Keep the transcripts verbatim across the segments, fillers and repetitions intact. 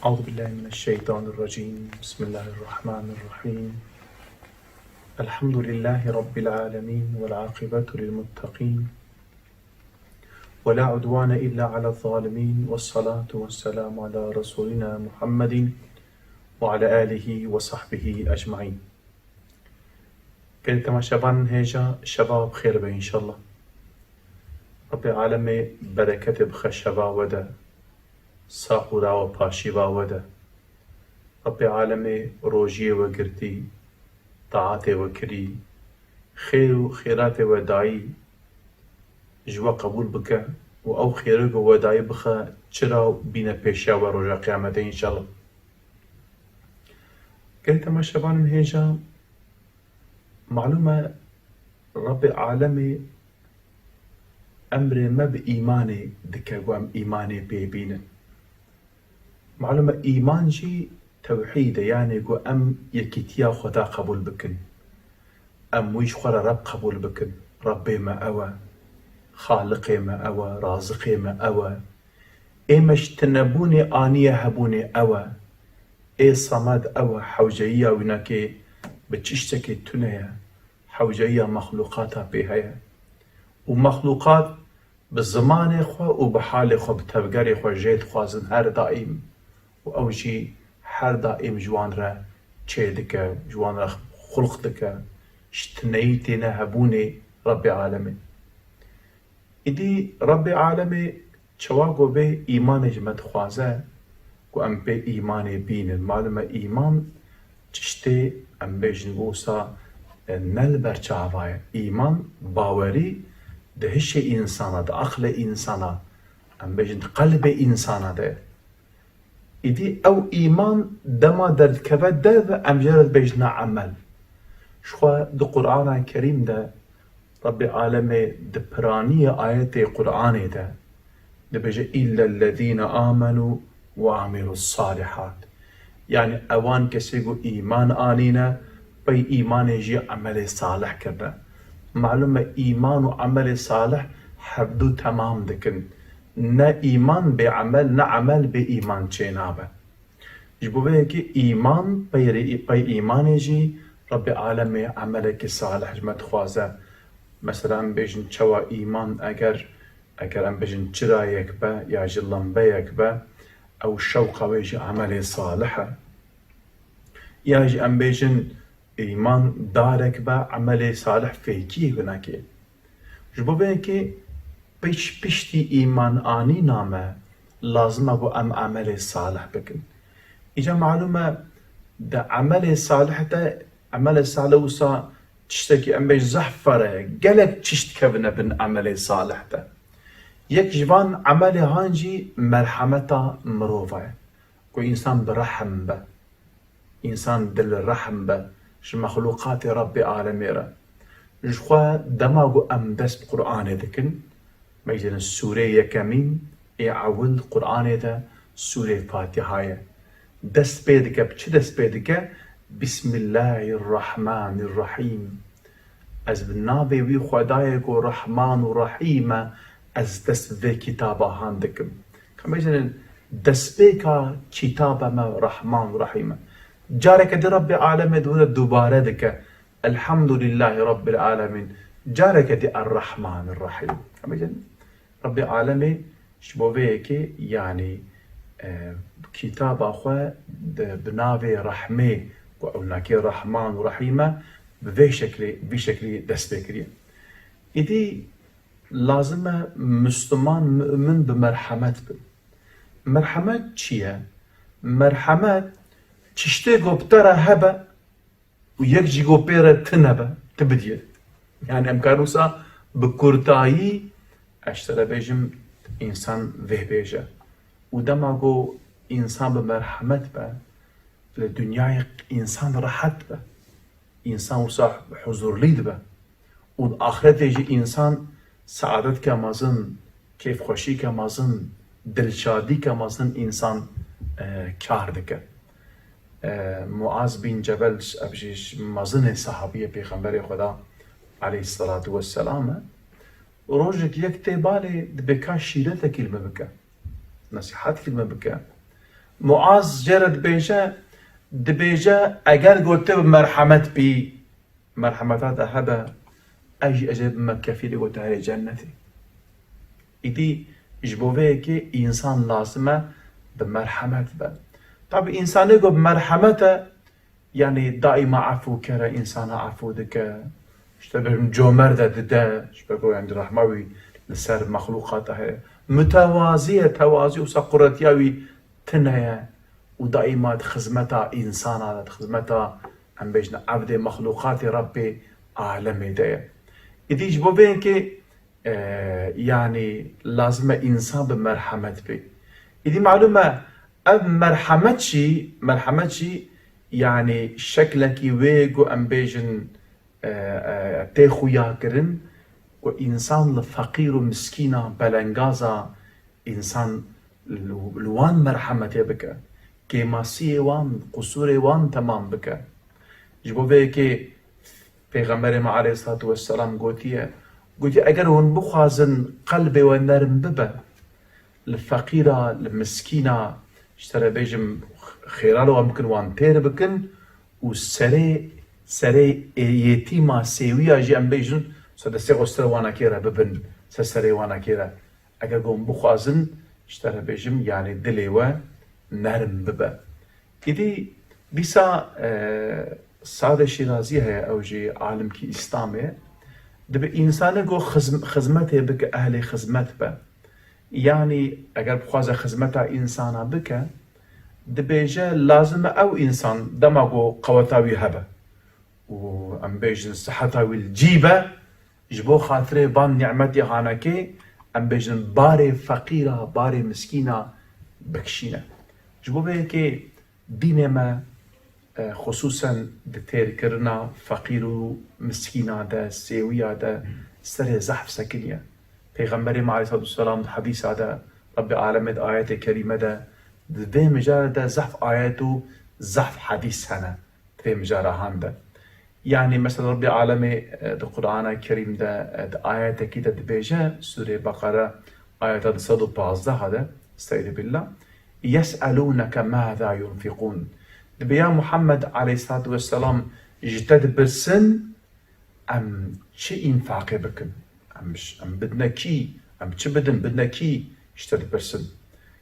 أعوذ بالله من الشيطان الرجيم. بسم الله الرحمن الرحيم. الحمد لله رب العالمين والعاقبة للمتقين ولا عدوان إلا على الظالمين والصلاة والسلام على رسولنا محمد وعلى آله وصحبه أجمعين. Gelê temaşevanên hêja, şeva we bi xêr be înşallah. Rabbê alemê bereketê bixe şeva we de, sax û rawa paşîva we de. Rabbê alemê rojiyê we girtî, taatê we kirî, xêr û xêratê we dayî, ji we qebûl bike û ew xêrê ku we dayî bixe çira û bîne pêşiya we roja qiyametê înşallah. Gelê temaşevanên hêja, malûm e Rabbê alemê emrê me bi îmanê dike ku em îmanê pê bînin. Malûm e îman jî tewhîd e, yanî ku em yekîtiya Xweda qebûl bikin. Em wî ji xwe re Reb qebûl bikin. Rebbê me ew e. Xaliqê me ew e, raziqê me ew e. Ê me ji tinebûnê aniye hebûnê ew e. Ê Samed ew e, hewceyiya wî nake bi tiştekê tune ye. Hewceyiya mexlûqata pê heye. Û mexlûqat bi zimanê xwe û bi halê xwe, bi tevgerê xwe jê dixwazin her daîm. Û ew jî her daîm ji wan re çê dike, ji wan re xulq dike. Ji tineyî têne hebûnê Rebbê alemê. Îdî Rebbê alemê çawa ku vê îmanê ji me dixwaze ku em pê îmanê bînin. Malûm e îman tiştê, em bêjin, wisa, e, ne li ber çava ye. Îman, bawerî di hişê însana, di aqlê însana, em bêjin di qelbê însana de. Îdî ew îman dema derdikeve derve, em jê re dibêjine emel. Jixwe di Qur'ana Kerîm de Rebbê alemê di piraniyê ayetê Qur'anê de dibêje, "Îllellezîne amenû ve amilus salihat." Yanî ewan kesê ku îman anîne, pey îmanê jî emelê salih kirine. Malûm e îman û emelê salih hevdu temam dikin. Ne îman bê emel, ne emel bê îman çênabe. Ji bo vê yekê îman, pey rê-, pey îmanê jî Rebbê alemê emelekî salih ji me dixwaze. Mesela em bêjin çawa îman, eger, eger em bêjin çirayek be ya jî lembeyek be, ew şewqa wê jî emelê salih e. Ya jî em bêjin îman darek be, emelê salih fêkiyê winekê. Ji bo vê yekê pişt-, piştî îman anîna me lazim e ku em emelê salih bikin. Îca malûm e di emelê salih de, emelê salih wisa tiştekî em bêjin zehf fere ye. Gelek tişt dikevine bin emelê salih de. Yek ji van emelê han jî merhemeta mirova ye. Ku însan bi rehm be. Însan dilrehm be ji mexlûqatê Rebbê alemê re. Jixwe dema ku em dest bi Qur'anê dikin, meclin sûrê yekemîn ê ewil Qur'anê de sûrê Fatiha ye. Dest pê dike, bi çi dest pê dike? Bismillahirrahmanirrahîm. Ez bi navê wî Xwedayê ku Rehman û Rehîm e, ez dest bi vê kitaba han dikim. Ka bêjin destpêka kitaba me Rehman û Rehîm e. Careke di Rebbê alemê di were dubare dike, Elhamdulillahî Rabbil Alemîn. Careke di Er-Rehman Er-Rehîm. Ka bêjin Rebbê alemê ji bo vê yekê, yanî, e, kitaba xwe de bi navê rehmê ku ew nakê Rehman û Rehîm e, bi vê şeklê, vî şeklî dest pê kiriye. Îdî lazim e Misliman, mu'min bi merhemet bin. Merhemet çi ye? Merhemet tiştê ku bi te re hebe, û yek jî ku pê re tune be, tu bidiyê. Yani em karin wisa bi kurtayî ez ji te re bêjim, însan vê bêje. Û dema ku însan bi merhemet be, li dinyayê însan rehet be. Însan wisa huzurlî dibe. Û di axretê jî însan saadetke mezin, kêfxweşîke mezin, dilşadîke mezin însan, e, kar dike. E, Muaz bin Cebel, ev jî ji mezinê sahabiyê Pêxemberê Xweda aleyhisselatu vesselam e. Rojek yek tê balê dibê ka şîretekî li me bike. Nesîhetkî li me bike. Muaz jê re dibêje, dibêje, eger ku tu bi merhemet bî, merhemeta te hebe, ez jî ez ê bime kefîlê ku tu herê cennetê. Îdî ji bo vê yekê însan lazim e bi merhemet be. Tabî însanê ku bi merhemet e, yanî daîma efû kere, însana efû dike. Îşte bêjim comerd e, dide, ji ber ku yanî rehma wî li ser mexlûqata heye. Mutewazî ye, tewazî wisa quretiya wî tune ye û daîma di xizmeta însana de, di xizmeta, em bêjin, evdê mexlûqatê Rebbê alemê de ye. Îdî ji bo vê yekê, e, yanî lazim e însan bi merhemet bê. Îdî malûm e, ev merhemet jî, merhemet jî, yanî şeklekî wê ku em bêjin, e, e, tê xuya kirin, ku însan li feqîr û miskîna belengaza însan li, li wan merhemetê bike, kêmasiyê wan, qusûrê wan temam bike. Ji bo vê yekê Pêxemberê me aleyhissalatu vesselam gotiye, gotiye, eger hûn bixwazin qelbê we nerm bibe, li feqîra, li miskîna, ji te re bêjim, xêra li wan bikin, wan têr bikin û serê, serê ê-, yetîma, sêwiya jî, em bêjin, ser destê xwe, ser wanekê re bibin, ser serê wanekê re. Eger ku hûn bixwazin, ji te re bêjim, yanî dilê we nerm bibe. Îdî dîsa, e, Sadê Şîrazî heye, ew jî alimkî Îslamê ye. Dibe însanê ku xizm-, xizmetê bike, ehlê xizmet be. Yanî eger bixwaze xizmeta însana bike, dibêje lazim e ew însan dema ku qeweta wî hebe û, em bêjin, siheta wî li cî be, ji bo xatirê van nîmetê hanekê, em bêjin, barê feqîra, barê miskîna bikişîne. Ji bo vê yekê dînê me, e, xusûsen di têrkirina feqîr û miskîna de, sêwiya de serê zehf sekiniye. Pêxemberê me aleyhissalatu vesselam di hedîsa de, Rebbê alemê di ayetê kerîme de, di vê mijarê de zehf ayet û zehf hedîs hene. Di vê mijara han de. Yanî mesela Rebbê alemê, e, di Qur'ana Kerîm de, e, di ayetekî de dibêje, Sûrê Beqere, ayeta du sed û pazdeh de, Estaizu billah, "Yes'elûneke mâzâ yunfiqûn." Dibe ya Muhammed aleyhissalatu vesselam ji te dipirsin, em çi înfaqê bikin? Em, em bidine kî? Em çi bidin, bidine kî? Ji te dipirsin.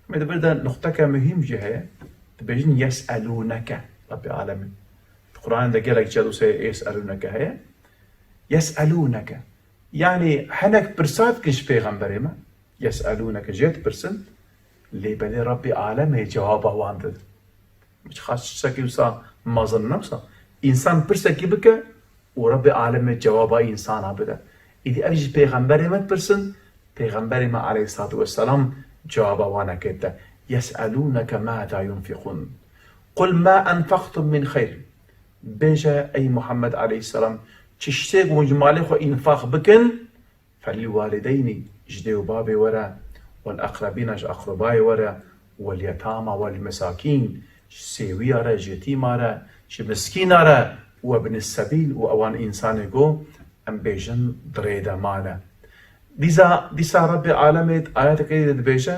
Em ê di vir de nuqteke muhîm jî heye. Dibêjin yes'elûneke, Rebbê alemî. Di Qur'anê de gelek cihê wisa yes'elûneke heye. Yes'elûneke. Yanî hinek pirsa dikin ji pêxemberê me. Yes'elûneke, jê dipirsin. Lê belê Rebbê alemê cewaba wan dide. Xas tiştekî wisa mezin ne wisa. Însan pirsekî bike û Rebbê alemê cewaba însana bide. Îdî ev jî pêxemberê me dipirsin, pêxemberê me aleyhissalatu vesselam cewaba wan eke dide. Yes'elûneke mâzâ yunfiqûn. Qul mâ enfaqtum min xeyr. Bêje ey Muhammed aleyhisselam, çi tiştê ku hûn ji malê xwe înfaq bikin, فللوالدين, ji dê û babê we re, والأقربين, ji aqrebayê we re, واليتامى والمساكين, ji sêwiya re, ji yetîma re, ji miskîna re, وابن السبيل, û ewan însanê ku em bêjin di rê de mane. Dîsa, dîsa Rebbê alemê di ayetekê de dibêje,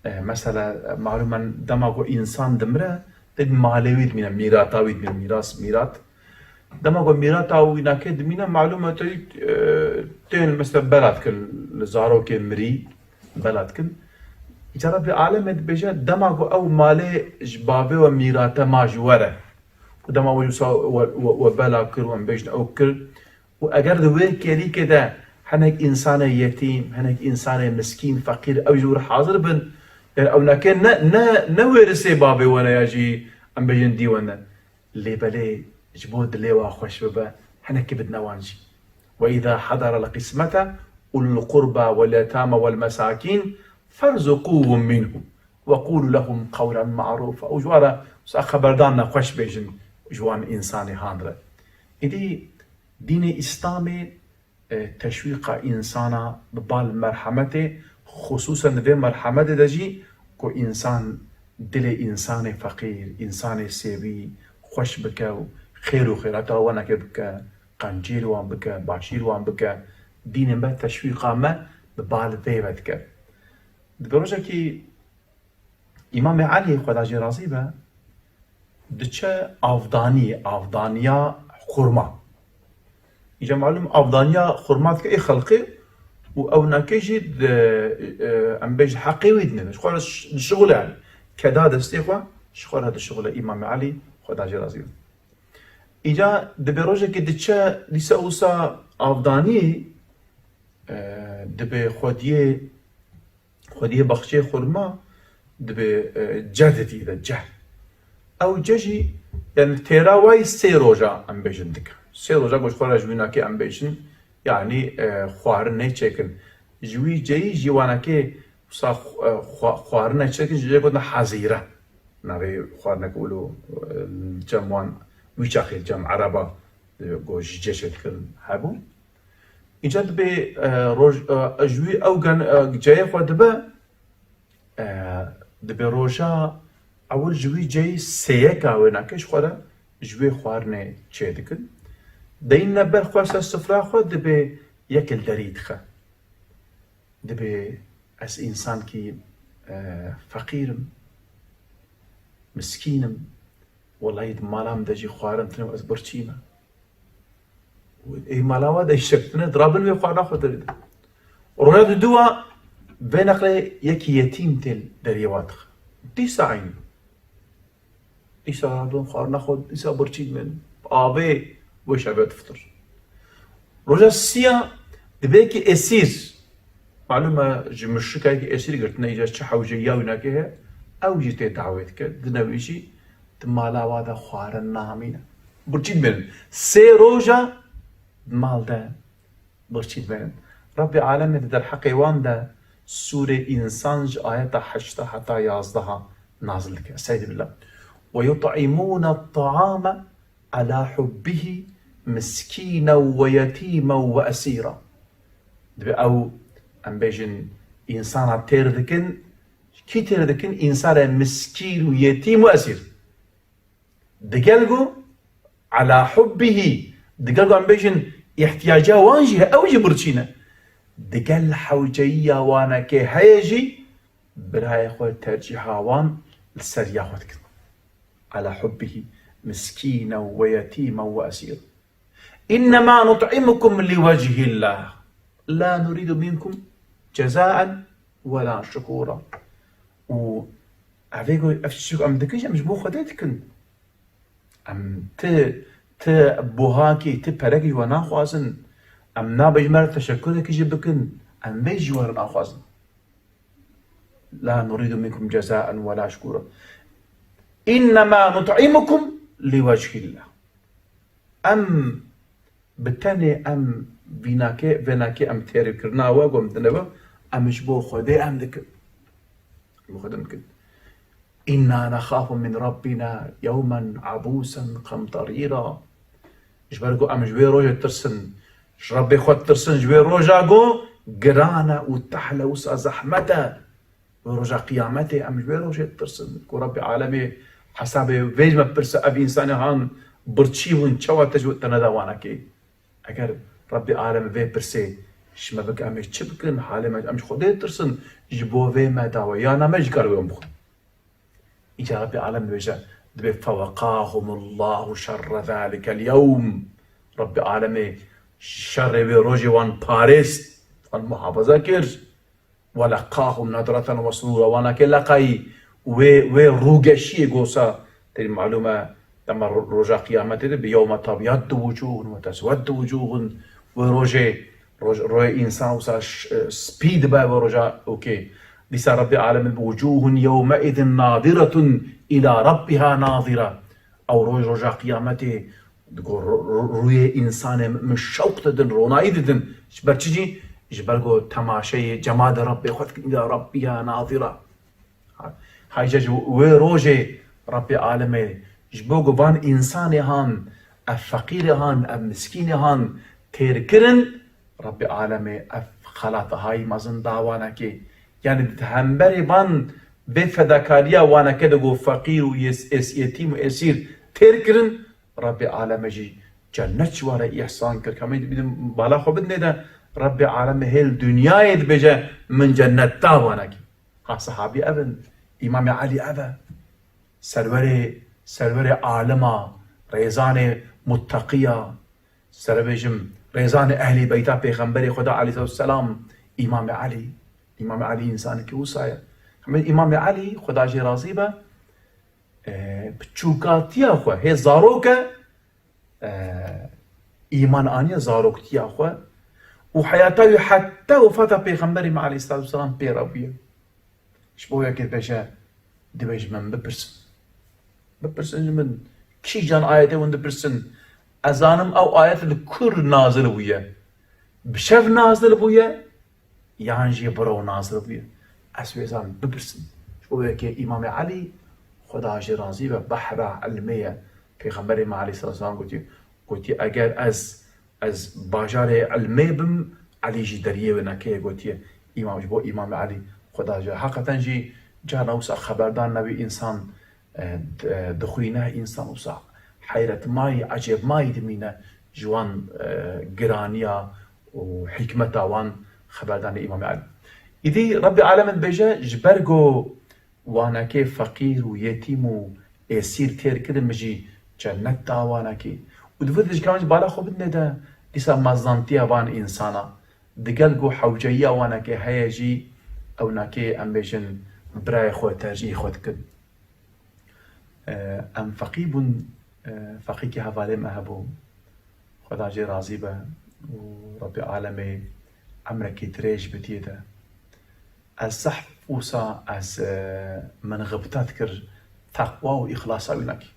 E, mesela, e, malûm e, dema ku însan dimire, tek malê wî dimîne, mîrata wî dimîne, mîras, mîrat. Dema ku mîrata wî nake dimîne, malûm e, te, e, tên, mesela, bela dikin, li zarokê mirî, bela dikin. Îca Rebbê alemê dibêje, dema ku ew malê ji bavê we mîrate ma ji we re, û dema we wisa we, we, we bela kir, we em bêjin ew kir, û eger di wê kêlîkê de hinek însanê yetîm, hinek însanê miskîn, feqîr, ew ji wir hazir bin, yani ew neke ne, ne, ne wêrisê bavê we ne ya jî em bêjin dî we ne. Lê belê ji bo dilê wa xweş bibe, hinekî bidine wan jî. وإذا حضر القسمة أولو القربى واليتامى والمساكين فارزقوهم منه وقولوا لهم قولا معروفا. Û ji wan re wisa xeberdanina xweş bêjin ji wan însanê han re. Îdî dînê Îslamê, e, teşwîqa însana bi bal merhemetê, xusûsen di vê merhemetê de jî ku însan dilê însanê feqîr, însanê sêwî xweş bike û xêr û xêrata wanekê bike, qencî li wan bike, başî li wan bike, dînê me teşwîqa me bi bal vê ve dike. Di rojekî Îmamê Elî, Xweda jê razî be, diçe avdanî, avdaniya xurma. Îca malum avdaniya xurma dike ê xelqê û ew nake jî di, e, em bêjin heqê wî dinê. Ji xwe re ş-, dişixule yani. Keda destê xwe, ji xwe re dişixule Îmamê Elî, Xweda jê razî be. Îca dibe rojekê diçe dîsa wisa avdanî, e, dibe xwediyê, xwediyê baxçeyê xurma dibe, e, ceh didî de, ceh. Ew ceh jî, yani têra wayî sê roja em bêjin dike. Sê roja ku ji xwe re ji wî nakê em bêjin, yani, e, xwarin neyçêkin. Ji wî ceyî jî wanakê wisa xw-, e, xwa-, xwarin neyçêkin, ji cê gotin hezîre. Navê xwarineke wilo, e, cem wan, wî çaxê cem ereba, e, ku ji cê çêdikirin hebû. Îca dibê, e, roj, e, ji wî ew gen, e, ceyê xwe dibe, e, dibê roja ewil ji wî ceyî sêyeka wê nake ji xwe re ji wê xwarinê çêdikin. Deyîne ber xwe ser sifra xwe dibê yek li derî dixe. Dibê ez însankî, e, feqîr im, miskîn im, welahî di mala min de jî xwarin tune û ez birçî me. Û ê mala we de îşek tune, dirabin wê xwarina xwe derî de. Roja diduwa vê neqlê yekî yetîm tê deriyê wa dixe. Dîsa eynî. Îsa radon xwarina xwe, îsa birçî dimên. Avê wê şevê difitir. Roja siya dibê ki esîr. Malum e, ji muşrikayekî esîr girtine, îca çi hewceyiya wî nake heye, ew jî tê dawê dike, dinewî jî di mala wa de xwarin namîne. Birçî dimên. Sê roja di mal de birçî dimên. Rabbê Alemê di derheqê wan de Sûrê Însan ji ayeta heşta heta yazdeha nazil dike. Estaizu billah. "Ve yut'imûne ta'ame ala hubbihi miskînen ve yetîmen ve esîra." Dibê ew, em bêjin, însana têr dikin. Kî têr dikin? Însanê miskîn û yetîm û esîr. Digel ku ala hubbihî, digel ku em bêjin îhtiyaca wan jî heye, ew jî birçî ne. Digel hewceyiya wanekê heye jî, birayê xwe tercîha wan li ser ya xwe dikin. Ala hubbihî miskînen ve yetîmen ve esîr. "Înnemâ nut'imukum li wechîllah, la nurîdu minkum cezaen ve la şukûra." Û evê ku ev tiştê ku em dikin jî em ji bo Xwedê dikin. Em ti, ti buhakî, ti perekî ji we naxwazin. Em nabêjin me re teşekurekî jî bikin. Em vê ji we re naxwazin. "La nurîdu minkum cezaen ve la şukûra. Înnemâ nut'imukum li wechîllah." Em bi tenê em vînakê, vênakê em têrkirina we, ku em dine we, em ji bo Xwedê em dikin. Ji bo Xwedê em dikin. "Înna nexafu min Rabbîna yewmen ebûsen qemterîra." Ji ber ku em ji wê rojê tirsin, ji Rebbê xwe tirsin, ji wê roja ku giran e û tehl e, wisa zehmet e. Wê roja qiyametê em ji wê rojê ditirsin. Ku Rebbê Alemê hesabê vê ji me bipirse, ev însanê han birçî bûn, çawa te ji te neda wanekê? Eger Rebbê Alemê vê pirsê ji me bike, em ê çi bikin? Halê me, em ji Xwedê ditirsin, ji bo vê me dawe, ya na me jî kar wê em bixwin. Îca Rebbê Alemê dibêje, dibê, "Feweqahumullahu şerre zalikel yewm." Rebbê Alemê şerê wê rojê wan parêst, wan muhafaza kir. "Ve leqahum nadraten ve surura." Wana ke leqayî wê, wê rûgeşiyê gosa, tê malûm e, dema ro-, roja qiyametê de bi yewme tebyaddu wucuhun ve tesweddu wucuhun. Wê rojê, roj-, royê însan wisa ş-, spî dibe wê roja, okê. Dîsa Rebbê Alemê bi wucuhun yewmeizin nadiretun ila Rabbiha nadira. Ew roj, roja qiyametê, digo ro-, ro-, rûyê însanê min şewq didin, ronayî didin. Ji ber çi jî? Ji ber ku temaşeyê cemade Rebbê xwe dikin, îla Rabbiha nadira. Ha, heyce ji wê rojê Rebbê Alemê ji bo ku van însanê han, ev feqîrê han, ev miskînê han têr kirin, Rebbê Alemê ev xelatehayî mezin da wanekê. Yani di hemberê van vê fedakariya waneke de ku feqîr û yes-, es-, yetîm û esîr têr kirin, Rebbê Alemê jî cennet ji wan re îhsan kir. Kamê dibînin bala xwe bidinê de Rebbê Alemê hêl dinyayê dibêje, "Min cennet da wanekê." Ha, sehabî ev in. Îmamê Elî ev e. Serwerê, serwerê alima, rêzanê muttaqiya, serebêjim, rêzanê ehlî beyta Pêxemberê Xweda aleyhisselatu vesselam, Îmamê Elî. Îmamê Elî însanekî wisa ye. Hemî Îmamê Elî, Xweda jê razî be, e, bi çûkatiya xwe, hê zarok e, e, îman aniye zaroktiya xwe û heyata wî heta wefata Pêxemberê me aleyhisselatu vesselam pê re bûye. Ji bo yekê dibêje, dibêje min bipirsin. Bipirsin ji min, kîjan ayetê hûn dipirsin? Ez zanim ew ayet li kur nazil bûye. Bi şev nazil bûye, yan jî bi ro nazil bûye. Ez wê zanim bipirsin. Ji bo yekê Îmamê Elî, Xweda jê razî be, behra ilmê ye. Pêxemberê me aleyhisselatu vesselam gotiye, gotiye, eger ez, ez bajarê ilmê bim, Elî jî deriyê wênekê ye, gotiye. Îmam, ji bo Îmamê Elî, Xweda jê. Heqeten jî carna wisa xeberdan nebî însan, e, d-, e, dixwîne, însan wisa heyretmayî, ecêbmayî dimîne ji wan, e, giraniya û hikmeta wan xeberdanê Îmamê Elî. Îdî Rebbê Alemin dibêje, ji ber ku wanekê feqîr û yetîm û êsîr têr kirin, min jî cennet da wanekê. Û di vir de ji kalan jî bala xwe bidinê de, dîsa mezantiya van însana, digel ku hewceyiya wanekê heye jî, ewnekê, em bêjin, birayê xwe tercîhê xwe dikin. E, em feqî bûn, e, feqîkî hevalê me hebû. Xweda jê razî be û Rebbê Alemê emrekî dirêj bidiyê de. Ez zehf wisa ez, e, min xibta dikir teqwa û îxlasa wî nekî.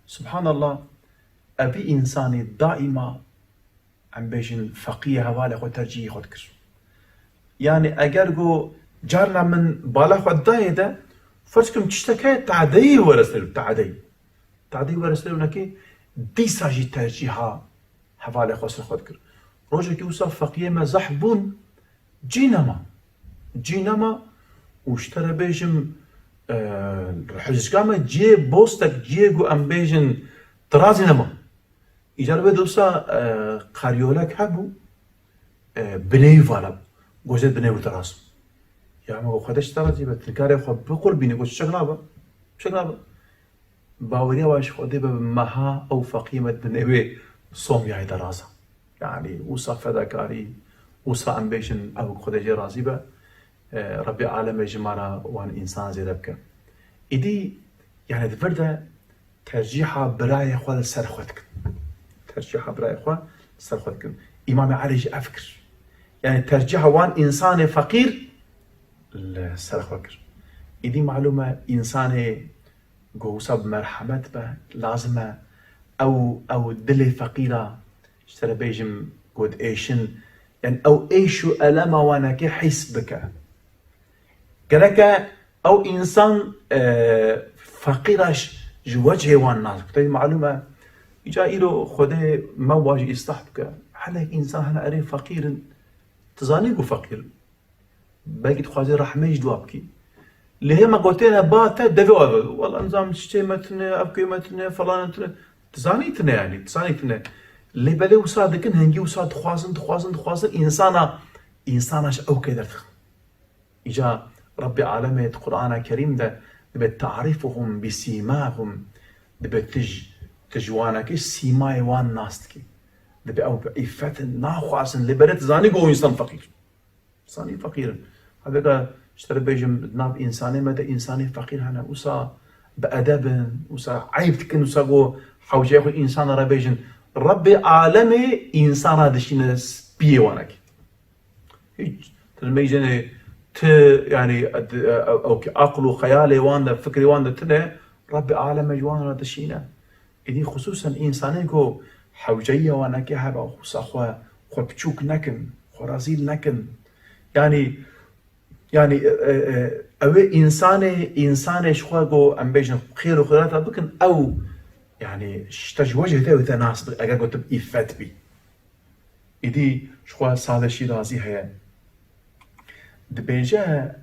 Subhanallah, evî însanî daîma, em bêjin, feqiyê hevalê xwe tercîhî xwe dikir. Yanî eger ku carna min bala xwe dayê de, ferz kim tiştek heye tadeyî were ser, tadeyî. Tadeyî were ser nekê, dîsa jî tercîha hevalê xwe ser xwe dikir. Rojekî wisa feqiyê me zehf bûn, cî nema. Cî nema û ji te re bêjim, e, hizka me ciyê bostek, ciyê ku em bêjin tirazî nema. Îcar vê dosa, e, karyolek hebû, e, binêwî vala bû. Gozê binêwî diraz. Ya me got, Xwedê ji te razî be, tu nikarê xwe biqurbînî, got, çiçek nabe, çiçek nabe. Baweriya wan ji Xwedê be, meha ew feqî me binêwê somyayê deraza. Yanî, wisa fedakarî, wisa em bêjin, ew Xwedê jê razî be, e, Rebbê Alemê ji me re wan însan zêde bike. Îdî, yanî, di vir de tercîha birayê xwe li ser xwe dikin. Tercîha birayê xwe li ser xwe dikin. Îmamê Elî jî ev kir. Yanî tercîha wan însanê feqîr li ser xwe kir. Îdî malûm e, însanê ku wisa bi merhemet be, lazim e ew, ew dilê feqîra, ji te re bêjim, ku diêşin, yanî ew êş û elema wanekê hîs bike. Gereke ew însan, e, feqîra ji, ji wecihê wan nas bike. Tevî malûm e, îca îro Xwedê me wa jî îslah bike. Hinek însan hene erê feqîr in, tu zanî ku feqîr in. Belkî dixwazî rehmê ji dua bikî. Lê hema gotêne ba te devê ava. Wela nizam çiçê me tune, evkê me tune, falan tune. Tu zanî tune yanî, tu zanî tune. Lê belê wisa dikin, hingî wisa dixwazin, dixwazin, dixwazin. Însana, însana ji ew kê derdixin. Îca Rebbê Alemê di Qur'ana Kerîm de dibe, "Ta'rifuhum bi sîmahum", dibe tu ji, tu ji wanekî sîmayê wan nas dikî. Dibe ew bi îffet in, naxwazin, lê belê tu zanî ku ew însan feqîr. Zanî feqîr in. Hebêka ji te re bêjim, di nav însanê me de însanê feqîr hene. Wisa bi edeb in, wisa eyb dikin, wisa ku hewceyê xwe însana re bêjin. Rebbê Alemê însana dişîne spiyê wanekî. Hiç. Tu dibêjinê, tu, yanî, ed-, e, e, ew ki aql û xeyalê wan de, fikrê wan de tune, Rebbê Alemê ji wan re dişîne. Êdî xisûsen însanên ku hewceyiya wan neke hebe, xwisa xwe, xwe piçûk nekin, xwe rezîl nekin. Yanî, yanî, e, e, e, ew ê însanê, însanê ji xwe ku em bêjin xêr û xêrata bikin, ew, yanî, ji te ji wecihê te wê te nas bike, eger ku tu bi îffet bî. Êdî ji xwe Salih Şîrazî heye. Dibêje,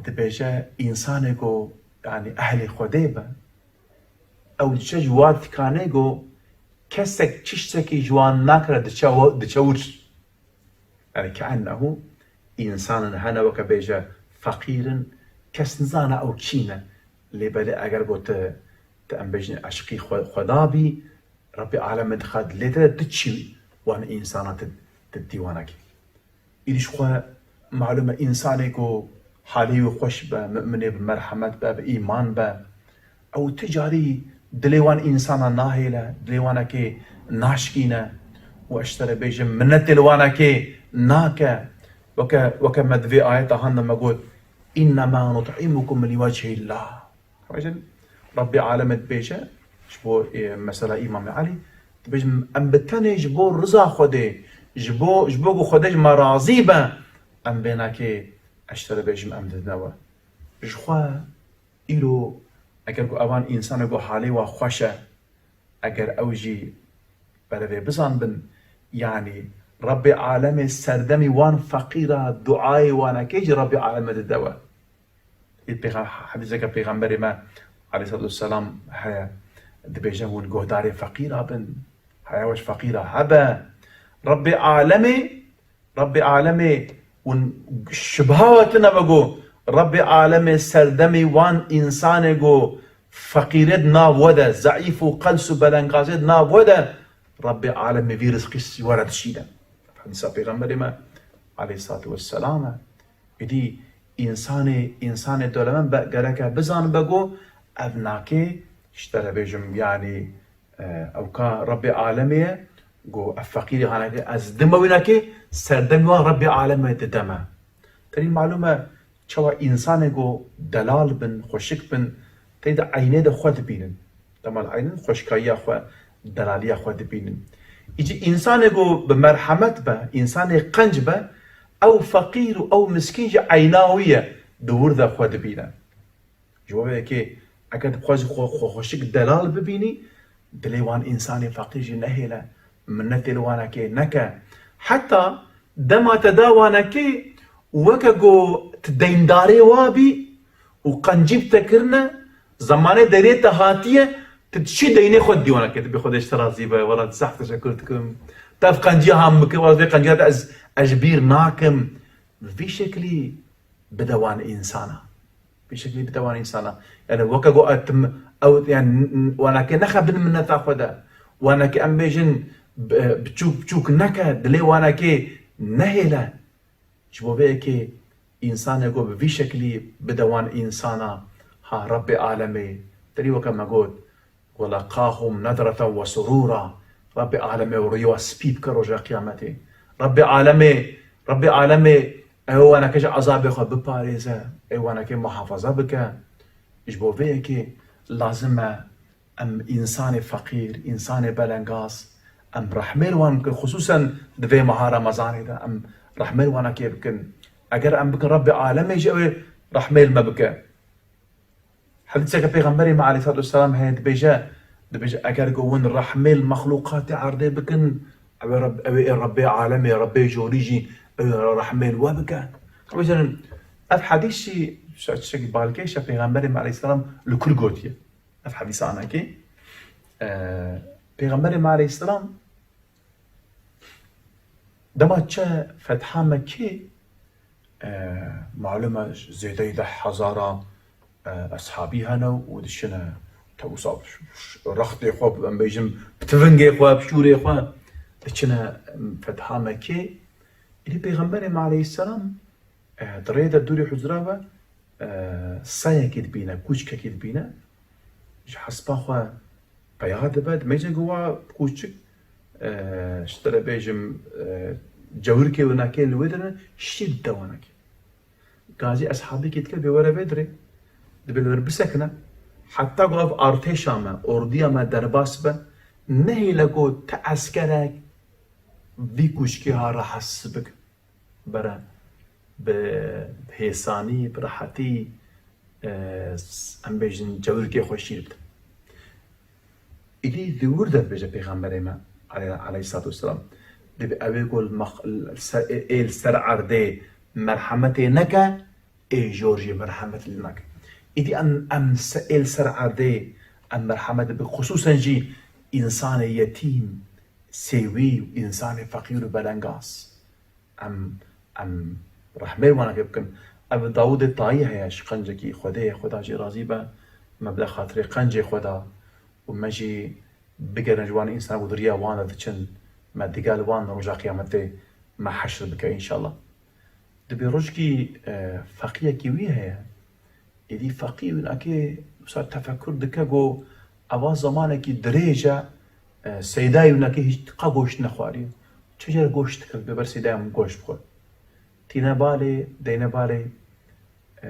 dibêje, însanê ku, yanî ehlê Xwedê be, ew diçe ji wa dikanê ku kesek tiştekî ji wan nakire, diçe we-, diçe wir. Yanî keennehu însanin hene weke bêje feqîr in, Kes nizane ew kî ne. Lê belê eger got tu, tu em bêjin eşqî xwe, Xweda bî, Rebbê alemê dixwe dilê te de, tu çi wan însana tu, tu dî wana kî. Îdî ji xwe malûm e, însanê ku halê wî xweş be, muminê bi merhemet be, bi îman be, ew tu carî dilê wan însana nahêle, dilê wanekê naşkîne û ez ji te re bêjim, minetê li wanekê nake. Weke, weke me di vê ayeta han de me got, "Înnema nut'imukum li wechîllah." Dibêjin, Rebbê alemê dibêje, ji bo, e, mesela Îmamê Elî, dibêjin, em bi tenê ji bo riza Xwedê, ji bo, ji bo ku Xwedê ji me razî be, em vênakê, ez ji te re bêjim, em didine we. Ji xwe îro, eger ku evan însanê ku halê wa xweş e, eger ew jî berevê bizanbin, yanî Rebbê alemê serdemî wan feqîra duayê wanekê jî Rebbê alemê dide we. Ê pêxa-, hedîseke Pêxemberê me aleyhissalatu vesselam heye, dibêje, hûn guhdarê feqîra bin. Heya we ji feqîra hebe. Rebbê alemê, Rebbê alemê hûn şibha we tune ve ku Rebbê alemê serdemê wan însanê ku feqîrê di nav we de, zeîf û qels û belengazê di nav we de, Rebbê alemê vî rizqî ji we re dişîne. Hedîsa Pêxemberê me aleyhissalatu vesselam e. Îdî însanê, însanê dewlemend be, gereke bizanibe ku ev nakê, ji te re bêjim, yanî, e, ew ka Rebbê alemê ye, ku ev feqîrê hanekê ez dime wî nakê, serdemê wan Rebbê alemê dide me. Tenê malûm e, çawa însanê ku delal bin, xweşik bin, tey de eynê de xwe dibînin. Dema li eynin xweşkayiya xwe, delaliya xwe dibînin. Îcî însanê ku bi merhemet be, însanê qenc be, ew feqîr û ew miskîn jî eyna wî ye, di wir de xwe dibîne. Ji bo vê yekê, eger dixwazî xwe, xwe xweşik delal bibînî, dilê wan însanê feqîr jî nehêle, minetê li wanekê neke. Heta dema te da wanekê, weke ku tu deyndarê wa bî, û qencî bi te kirine, zemanê deynê te hatiye, tu dişî deynê xwe didî wanekê, dibê Xwedê ji te razî be, wela zehf teşekur dikim. Te ev qenciya ham bikir, wela vê qenciya te ez, ez ji bîr nakim. Bi vî şeklî bide wan însana. Vî şeklî bide wan însana. Yani weke ku etim, ew, yani, n-, n-, wanekê nexe bin mineta xwe de. Wanekê em bêjin, b-, biçûk biçûk neke, dilê wanekê nehêle. Ji bo vê yekê însanê ku bi vî şeklî bide wan însana, ha Rebbê alemê, terî weke me got, "Welaqahum nedreten ve surûra." Rebbê alemê û rûyê wa spî bike roja qiyametê. Rebbê alemê, Rebbê alemê ew waneke ji ezabê xwe biparêze, ew waneke muhafaza bike. Ji bo vê yekê lazim e em însanê feqîr, însanê belengaz, em rehmê li wan bikin, xisûsen di vê meha Remezanê de em rehmê li wanekê bikin. Eger em bikin, Rebbê alemê jî ew ê rehmê li me bike. Hedîseke Pêxemberê me aleyhissalatu vesselam heye, dibêje, dibêje, eger ku hûn rehmê li mexlûqatê erdê bikin, ew ê Reb-, ew ê Rebbê alemê, Rebbê jorî jî ew ê rehmê li we bike. Dibêjin, ev hedîs jî şe-, şekî balkêş e, Pêxemberê me aleyhisselam li kur gotiye. Ev hedîsa anakê, e, Pêxemberê me aleyhisselam dema çe fetha Mekkê, e, malum e, zêdeyî deh hezara, e, eshabî hene û diçine, te wisa ş-, ş-, rextê xwe, em bêjin, bi tivingê xwe, bi şûrê xwe diçine, em, fetha Mekkê. Îdî Pêxemberê me aleyhisselam, e, di rê de dûrê hucra ve, e, seyekê dibîne, kûçkekê dibîne, ji hespa xwe peya dibe, dibêje ku wa kûçik, e, ji te re bêjim, e, cewirkê winakê li wê de ne, şîr dide winakê. Gazî eshabekê dike bê were vê dirê, dibê li wir bisekine, heta ku ev artêşa me, ordiya me derbas be, nehêle ku ti eskerek vî kûçkê ha rahatsiz bike. Bere bi hêsanî, bi rehetî, e, s-, em bêjin cewirkê xwe şîr bidin. Îdî di wir de dibêje Pêxemberê me, aleyh-, aleyhissalatu vesselam, dibê ew ê ku li mex-, li ser, ê, ê li ser erdê merhemetê neke, ê jor jî merhemet li nake. Îdî em, em se-, ê li ser erdê em merhemet bi, xisûsen jî însanê yetîm, sêwî û însanê feqîr û belengaz. Em, em rehmê wanekê bikin. Ev Dawûdê Tayî heye, ji qencekî Xwedê ye, Xweda jê razî be. Me bide xatirê qencê xwe da û me jî bigerin ji wan însan ku di riya wan de diçin, me digel wan roja qiyametê me heşr bike înşallah. Dibê rojkî, e, feqiyekî wî heye. Êdî feqî winakê wisa tefekur dike ku eva zemanekî dirêj e, e, seydayê winakê hîç qe goşt nexwariye. Çi car goşt dikir, bê ber seydaya min goşt bixwe. Tîne balê, deyne balê, e,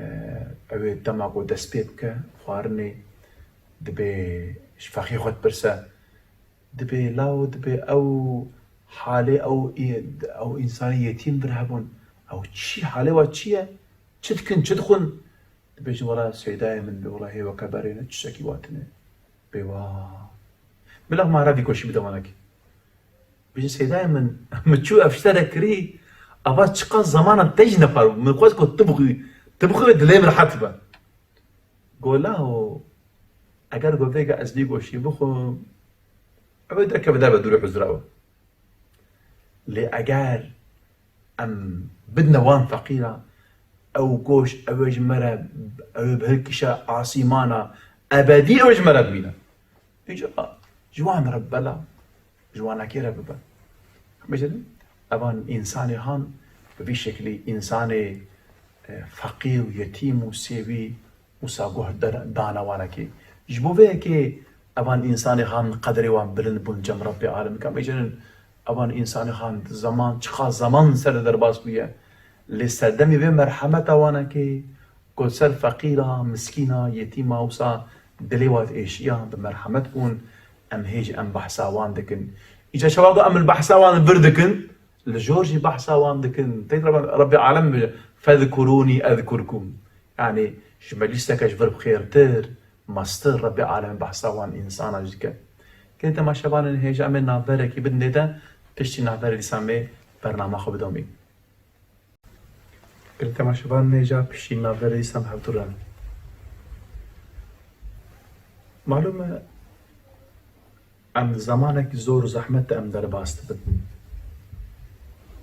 ew ê dema ku dest pê bike xwarinê, dibê ji fexê xwe dipirse, dibê lawo, dibê ew halê ew, ew însanê yetîm vir hebûn. Ew çi, halê wa çi ye? Çi dikin, çi dixwin? Dibêjin, wela seydayê min, bê wela hê weke berê ne, tiştekî wa tune. Bê wa. Bila ma herevî goşî bide wanekî. Bêjin, seydayê min, min çû ev şte re kirî, ava çiqas zamana te jî nexwar, min xwest ku tu bixwî, tu bixwî dilê min rehet be. Go lawo, eger go vêga ez vî goşî bixwim, ew ê derkeve derve dûrê huzra we. Lê eger em bidine wan feqîra, ew goşt, ew ê ji me re, ew ê bihilkişe asîmana, ebedî ew ê ji me re bimîne. Îca ji wan re bela, ji wanekê re bibe. Bêjin, evan însanê han bi vî şeklî însanê, e, feqîr û yetîm û sêwî wisa guh der-, dane wanekê. Ji bo vê yekê evan însanê han qedrê wan bilind bûn cem Rebbê alemê. Ka bêjin, evan însanê han zeman, çiqas zeman ser de derbas bûye. Lê serdemê vê merhemeta wanekê, ku ser feqîra, miskîna, yetîma wisa dilê wa êşiya, bi merhemet bûn, em hê jî em behsa wan dikin. Îca çawa ku em li behsa wan vir dikin, li jor jî behsa wan dikin. Teyt Reb-, Rebbê alem bêje, "Fezkurûnî ezkurkum." Yanî ji me lîsteke ji vir bi xêrtir, mestir Rebbê alem behsa wan însana jî dike. Gelê temaşevanên hêja em ê navberekî bidin dê de, piştî navberê dîsa em ê bernama xwe bidomîn. Gelê temaşevanên hêja piştî navberê dîsa em hevdû re. Malûm e, em zemanek zor û zehmet de em derbas dibin.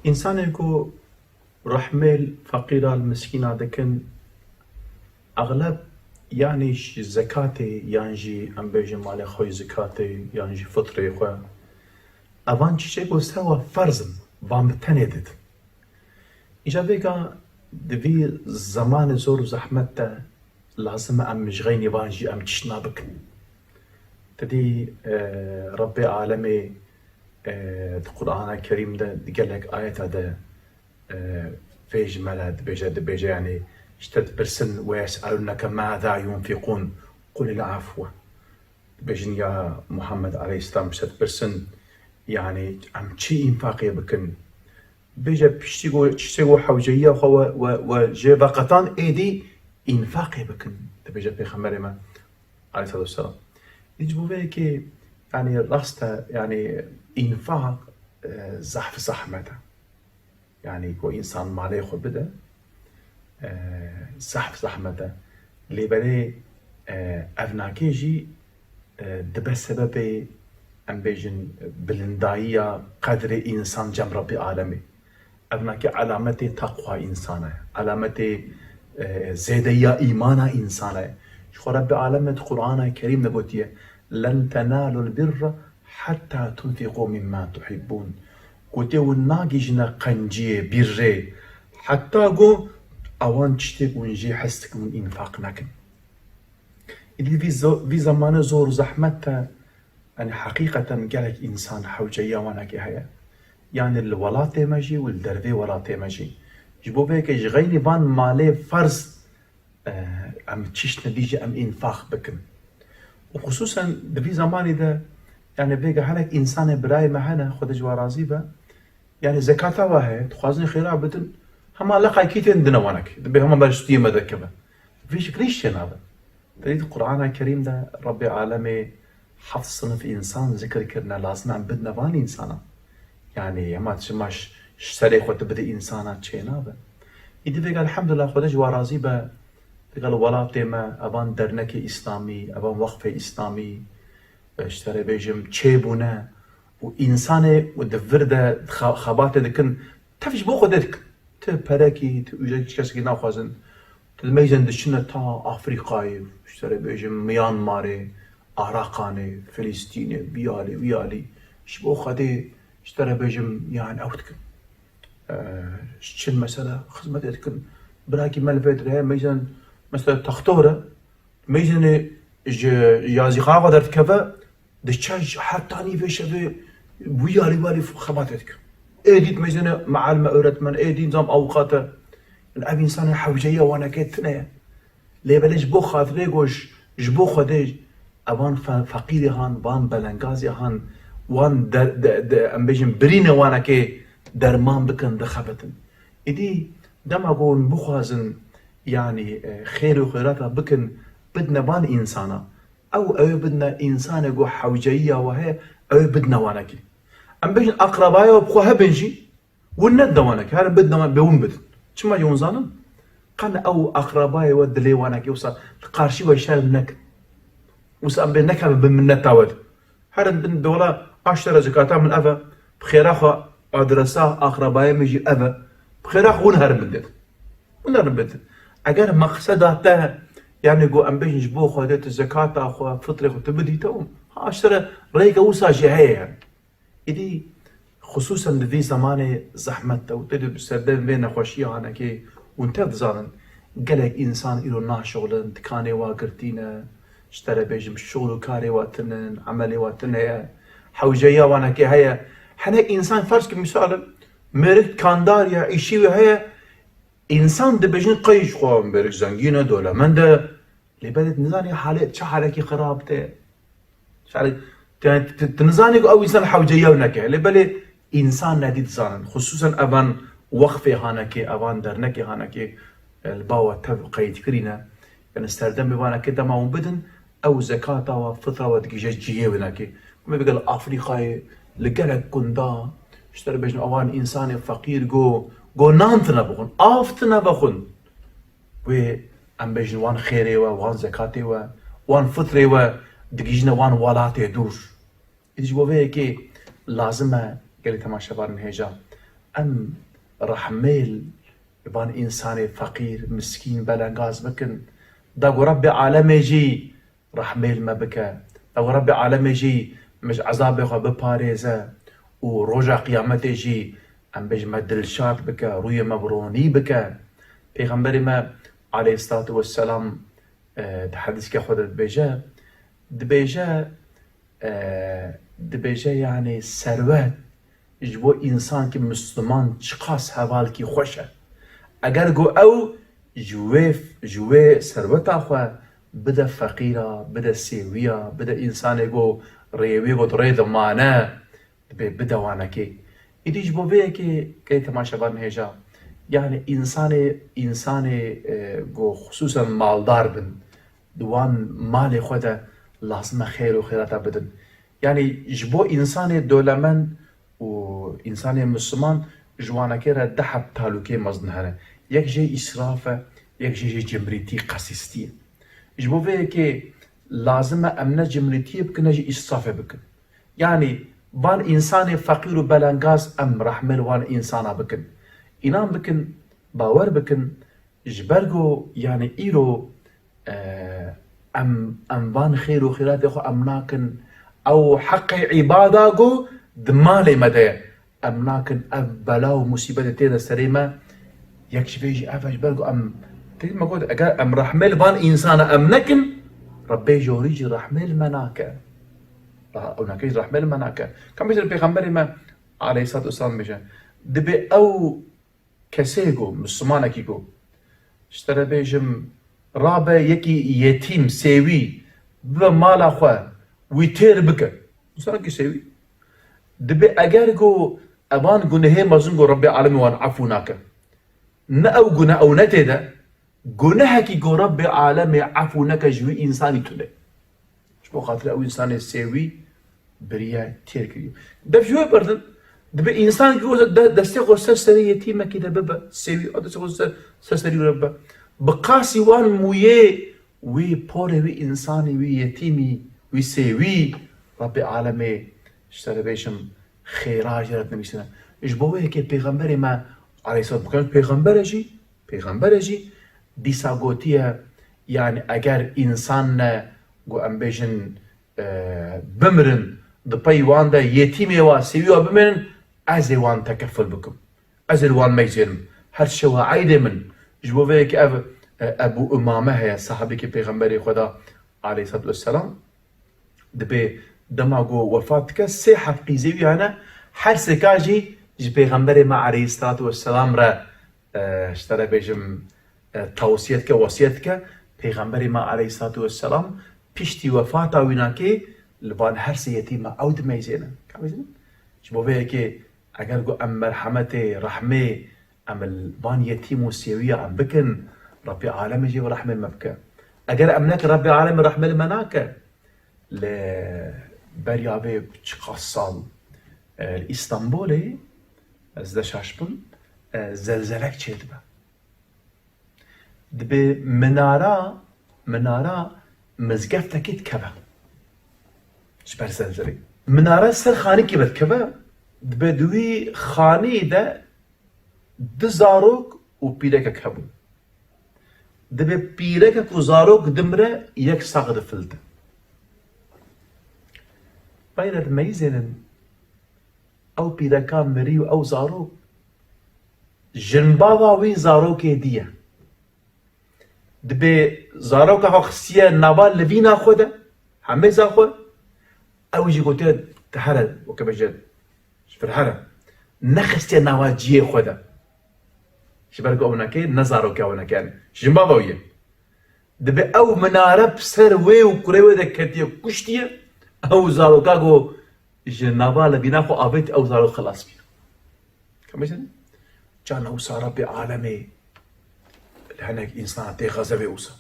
Însanê ku rehmê li feqîra, li miskîna dikin, exleb yanî ji zekatê yan jî em bêjin malê xwe yê zekatê yan jî fitrê xwe, evan tiştê ku ser we ferz in, van bi tenê didin. Îca vêga di vî zemanê zor û zehmet de lazim e em ji xeynî van jî em tiştna bikin. Te dî, e, Rebbê alemê, e, di Qur'ana Kerîm de di gelek ayeta de, e, vê ji me re dibêje, dibêje, yanî ji te dipirsin, "Ve yes'elûneke mâzâ yunfiqûn, qulil afwe." Dibêjin, ya Muhammed aleyhisselam, ji te dipirsin, yanî em çi înfaqê bikin? Bêje piştî ku tiştê ku hewceyiya xwe we, we, we jê veqetan êdî înfaqê bikin, dibêje Pêxemberê me aleyhisselatu vesselam. Îdî ji bo vê yekê, yanî rast e, yanî înfaq, e, zehf zehmet e. Yanî ku însan malê xwe bide, e, zehf zehmet e. Lê belê, e, ev nakê jî, e, dibe sebebê, em bêjin, bilindayiya qedrê însan cem Rebbê alemê. Ev nakê alametê teqwa însan e. Alametê, e, zêdeyiya îmana însan e. Ji xwe Rebbê alemê di Qur'ana Kerîm de gotiye, "Len tenalul birra hatta tunfiqû mimma tuhibbûn." Gotiye, hûn nagihîjine qenciyê, birrê, heta ku ewan tiştê ku hûn jê hez dikin hûn înfaq nekin. Îdî vî zo-, vî zemanê zor û zehmet de, yanî heqîqeten gelek însan hewceyiya wanekê heye. Yanî li welatê me jî û li dervê welatê me jî. Ji bo vê yekê ji xeynî van malê ferz, e, em çiştine dî jî em înfaq bikin. Û xisûsen di vî zemanî de, yanî vêga hinek însanê birayê me hene, Xwedê ji wan razî be, yanî zekata wa heye, dixwazin xêra bidin, hema leqaykî tên dine wanek, dibê hema ber stûyê me derkeve. Vê şeklî jî çênabe. Te dît Qur'ana Kerîm de Rebbê alemê heft sinif însan zikir kirine, lazim e em bidine van însanan. Yanî hema çima ji, ji serê xwe tu bidî însana çênabe. Îdî vêga elhamdulillah Xwedê ji wan razî be, digel welatê me, evan dernekê îslamî, evan wexfê îslamî, e, ji te re bêjim, çêbûne û însanê û di vir de xa-, xebatê dikin, tev ji bo Xwedê dikin. Ti perekî, ti ujrekî, ti kesekî naxwazin. Tu dimeyzên diçine ta Afrîkayê, ji te re bêjim Myanmarê, Araqanê, Filistînê, vî alî, wî alî. Ji bo Xwedê, ji te re bêjim, yani ew dikin. Eee, ji çi mesela xizmetê dikin. Birakî me li vê dirê heye, meyzên, mesela textor e, meyzênê ji yazîxana xwe derdikeve, diçe ji heta nîvê şevê wî alî wî alî xebatê dike. Ê dît meyzênê mealime, öğretmen, ê dît zam avûkat e. Ev însanê hewceyiya wanekê tune ye. Lê belê ji bo xatirê ku ji, ji bo Xwedê evan fe-, feqîrê han, van belengazê han, wan der-, de-, de-, em bêjin birînê wanekê derman bikin, dixebitin. Îdî dema ku hûn bixwazin, yanî, e, xêr û xêrata bikin, bidine van însana. Ew, ew ê bidine însanê ku hewceyiya we heye, ew ê bidine wanekê. Em bêjin aqrebayê we bi xwe hebin jî, Win nedine wanekê, herin bidine wan, bê win bidin. Çima jî hûn zanin? Qen ew aqrebayê we dilê wanekê wisa li qarşî we şerm nekin. Wisa em bê nekeve bi minneta we de. Herin din bê wela aştere zekata min ev e, bi xêra xwe adresa aqrebayê min jî ev e. Bi xêra xwe hûn herin bidin. Hûn herin bidin. Eger meqseda te, yani ku em bêjin ji bo Xwedê tu zekata xwe, fitrê xwe tu bidî te û ha aştere rêke wisa jî heye yani. Îdî xisûsen di vî zemanê zehmet de û tê de bi serdem vê nexweşiya hanekê hûn tev dizanin, gelek însan îro naşixulin, dikanê wa girtî ne, ji te re bêjim şixul û karê wa tinin, emelê wa tune ye, hewceya wanekê heye. Hinek însan ferz ki misal in, mêrik dikandar ya, îşî wê heye, Însan dibêjin qey ji xwe mêrik zengîn e, dolemend e. Lê belê tu nizanî halê çi halekî xirab te. Şarê, tu, tu, tu nizanî ku ew însan hewce yew neke. Lê belê însan nedî dizanin. Xisûsen evan wexfê hanekê, evan dernekê hanekê, e, li ba we tev qeydkirî ne. Yani serdemê wanekê dema hûn bidin, ew zekata we, fitra we digihîje cihê winekê. Hûn bêgel Afrîkayê, li gelek gunda, ji te re bêjin, ewan însanê feqîr go, go nan tine bixwin, av tine vexwin. Wê em bêjin wan xêrê we, wan zekatê we, wan fitrê we digihîjine wan welatê dûr. Îdî ji bo vê yekê lazim e gelê temaşevanên hêja em rehmêl van însanê feqîr, miskîn, belengaz bikin. Da ku Rebbê alemê jî rehmêl me bike. Da ku Rebbê alemê jî me ji ezabê xwe biparêze û roja qiyametê jî em bêjin me dilşad bike, rûyê me bi ronî bike. Pêxemberê me aleyhisselatu vesselam, e, di hedîseke xwe de dibêje, dibêje, e, dibêje, yani serwet ji bo însankî misliman çiqas hevalkî xweş e. Eger ku ew ji wê, ji wê serweta xwe bide feqîra, bide sêwiya, bide însanê ku rêwê ku di rê de mane, dibê bide wanekê. Îdî ji bo vê yekê gelê temaşevan hêja. Yani însanê, însanê, e, ku xisûsen maldar bin, di wan malê xwe de lazim e xêr û xêrata bidin. Yani ji bo însanê dolemend û însanê misliman ji wanekê re du heb talûkê mezin hene. Yek jê îsraf e, yek jê jî cimrîtî, qesîstî ye. Ji bo vê yekê lazim e em ne cimrîtiyê bikin, ne jî îsrafê bikin. Yani van însanê feqîr û belengaz em rehmê li wan însana bikin. Înan bikin, bawer bikin, ji ber ku yani îro, e, em, em van xêr û xêratê xwe em nakin, ew heqê îbada ku di malê me de ye. Em nakin ev bela û musîbetê têne serê me, yek ji vê jî ev e, ji ber ku em, tê me got, eger em rehmê li van însana em nekin, Rebbê jorî jî rehmê li me nake. Reh-, ew nake jî rehmê li me nake. Ka bêjin pêxemberê me aleyhisselatu vesselam bêje, dibê ew kesê ku, mislimanekî ku, ji te re bêjim, rabe yekî yetîm, sêwî, bibe mala xwe, wî têr bike. Mislimanekî sêwî. Dibê eger ku evan gunehê mezin ku Rebbê alemê wan efû nake. Ne ew guneh, ew ne tê de, gunehekî ku Rebbê alemê efû neke ji wî însanî tune. Ji bo xatirê ew însanê sêwî biriye têr kiriye. Dev ji wê berdin, dibê însan ki wisa de-, destê xwe ser serê yetîmekî de bibe, sêwî, a destê xwe ser, ser serî wê bibe. Bi qasî wan mûyê wî porê wî însanî, wî yetîmî, wî sêwî, Rebbê alemê ji te re bêjim xêra jê re dinivîsine. Ji bo wê yekê pêxemberê me aleyhisselam, pêxember e jî, pêxember e jî, Dîsa gotiye, yani eger însan ne, ku em bêjin, e, bimirin, di pey wan de yetîmê wa, sêwî wa bimênin, ez ê wan tekeful bikim. Ez ê li wan meyzênim. Her şewa eydê min. Ji bo vê yekê ev, e, Ebû Umame heye, sahabekî Pêxemberê Xweda aleyhissalatu vesselam. Dibê dema ku wefat dike, sê heb qîzê wî hene, her sêka jî ji Pêxemberê me aleyhissalatu vesselam re, e, ji te re bêjim, e, tewsiye dike, wesiyet dike. Pêxemberê me aleyhissalatu vesselam piştî wefata wî nakê li van her sê yetîma ew dimeyzêne. Ka bêjin? Ji bo vê yekê eger ku em merhemetê, rehmê, em li van yetîm û sêwiya em bikin, Rebbê Alemê jî bi rehmê me bike. Eger em nekin, Rebbê Alemê rehmê li me nake. Li beriya vê çiqas sal, e, li Îstanbulê, ez de şaş bim, e, zelzelek çêdibe. Dibê minara, minara mizgeftekî dikeve. Ji ber zelzelê. Minare ser xanîkî vedikeve, dibê di wî xanî de du zarok û pîrekek hebûn. Dibê pîrekek û zarok dimire, yek sax difilte. Beyne dimeyzênin. Ew pîreka mirî û ew zarok, jinbava wî zarokê dî ye. Dibê zaroka xwe xistiye nava livîna xwe de, hemêza xwe, ew jî gotiye, "Ti here, weke bêje, ji vir here." Nexistiye nava cihê xwe de. Ji ber ku ew neke, ne zarokê ew neke, yani jinbava wî ye. Dibê ew minare bi ser wê û kurê wê de ketiye, kuştiye. Ew zaroka ku ji nava livîna xwe avêt, ew zarok xilas bîne. Ka bêjin? Carna wisa Rebbê Alemê li hinek însana tê xezebê wisa.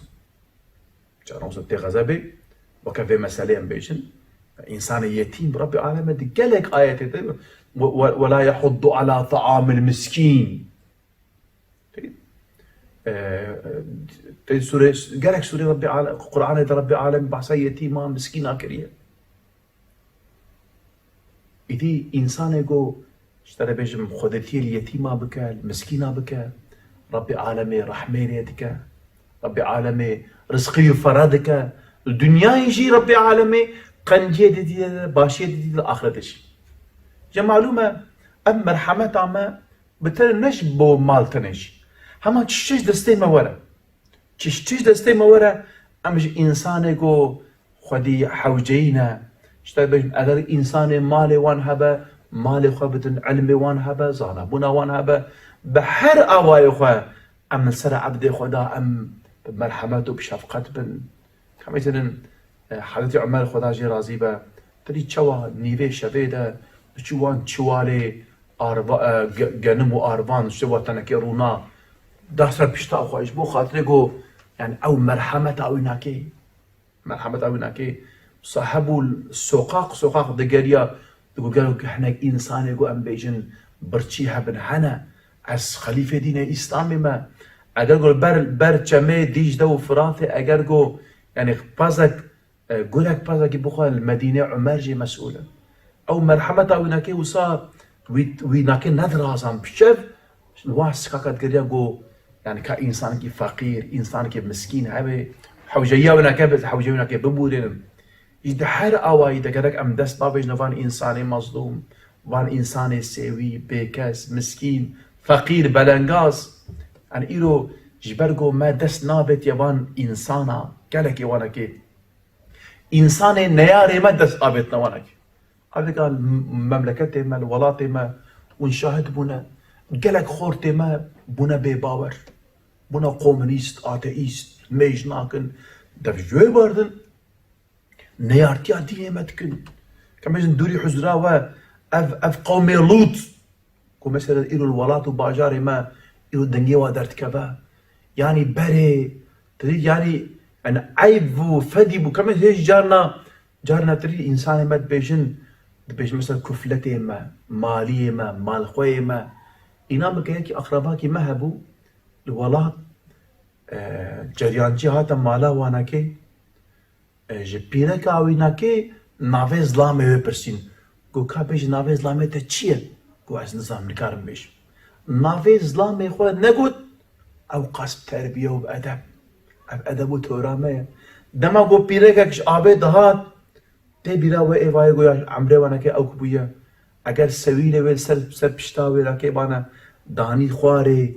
Carna wisa tê xezebê, weke vê meselê em bêjin. Însanê yetîm Rebbê Alemê di gelek ayetê de, "Ve, ve, ve la yahuddu ala ta'amil miskîn." Tê, e, tê sûre, gelek sûrê Rebbê Ale-, Qur'anê de Rebbê Alem behsa yetîma, miskîna kiriye. Îdî însanê ku, ji te re bêjim, xwedetiyê li yetîma bike, li miskîna bike, Rebbê Alemê rehmê lê dike, Rebbê Alemê rizqî wî fere dike, li dinyayê jî Rebbê Alemê qenciyê didî, başiyê didî li axretê jî. Ji malûm e, ev merhemeta me bi tenê ne ji bo mal tenê jî. Hema çi çi ji destê me were. Çi çi ji destê me were, em ji însanê ku xwedî hewceyî ne. Ji te bêjim, eger însanê malê wan hebe, malê xwe bidin, ilmê wan hebe, zanabûna wan hebe, bi her awayê xwe em li ser ebdê xwe de em bi merhemet û bi şefqet bin. Ka bêjin, e, Hezretî Umer, Xweda jê razî be, tirî çawa nîvê şevê de diçû wan çiwalê arva-, e, ge-, genim û arvan, ji wa tenekê rûna, da ser pişta xwe, ji bo xatirê ku, yani, ew merhemeta wî nakê. Merhemeta wî nakê. Sahebû soqaq, soqaq digeriya, digo, gelo hinek însanê ku em bêjin birçî hebin hene. Ez xelîfê dînê Îslamê me. Eger ku ber, ber çemê Dîcle û Firatê, eger ku, yani, pezek, e, gulek pezekî bixwe li Medînê, Umer jê mesûl e. Ew merhemeta wî nakê wisa, wî, wî nakê nedirazan bi çev, Wa sikaka digeriya ku, yani, ka însanekî feqîr, însanekî miskîn hebe, hewceyiya wê neke, hewceyiya wê neke bibûrênin. Jî di her awayî de gerek em dest bavêjine van însanê mezlûm, van însanê sêwî, bêkes, miskîn, feqîr, belengaz. Yani, îro ji ber ku me dest nabêtiye van însana, gelekê wanekê. Însanê neyarê me dest avêtine wanekê. Evika memleketê me, li welatê me, hûn şahid bûne, gelek xortê me bûne bêbawer. Bûne komunîst, ateîst, mêj nakin. Dev ji wê berdin, neyartiya dînê me dikin. Ka bêjin dûrî huzura we, ev, ev qewmê Lût. Ku mesela îro li welat û bajarê me îro dengê wa derdikeve. Yanî berê, tirî, yanî, yani eyb bû, fedî bû. Kemê hêj carna, carna tirî însanê me dibêjin, dibêjin mesela kufletê me, maliyê me, malxweyê me. Îna min ke yekî aqrebakî me hebû, li welat, e, ceryancî hate mala wanekê, E, ji pîreka wî nakê navê zilamê wê pirsîn. Got, "Ka bêjî navê zilamê te çi ye?" Got, "Ez nizanim, nikarim bêjim." Navê zilamê xwe negot, Ew qas bi terbiye û bi edeb. Ev edeb û tora me ye. Dema ku pîrekek ji avê dihat, tê bîra we êvayê goya emrê waneke ew ku bûye. Eger sewîrê wê ser, ser pişta wê rakê bane, danî xwarê,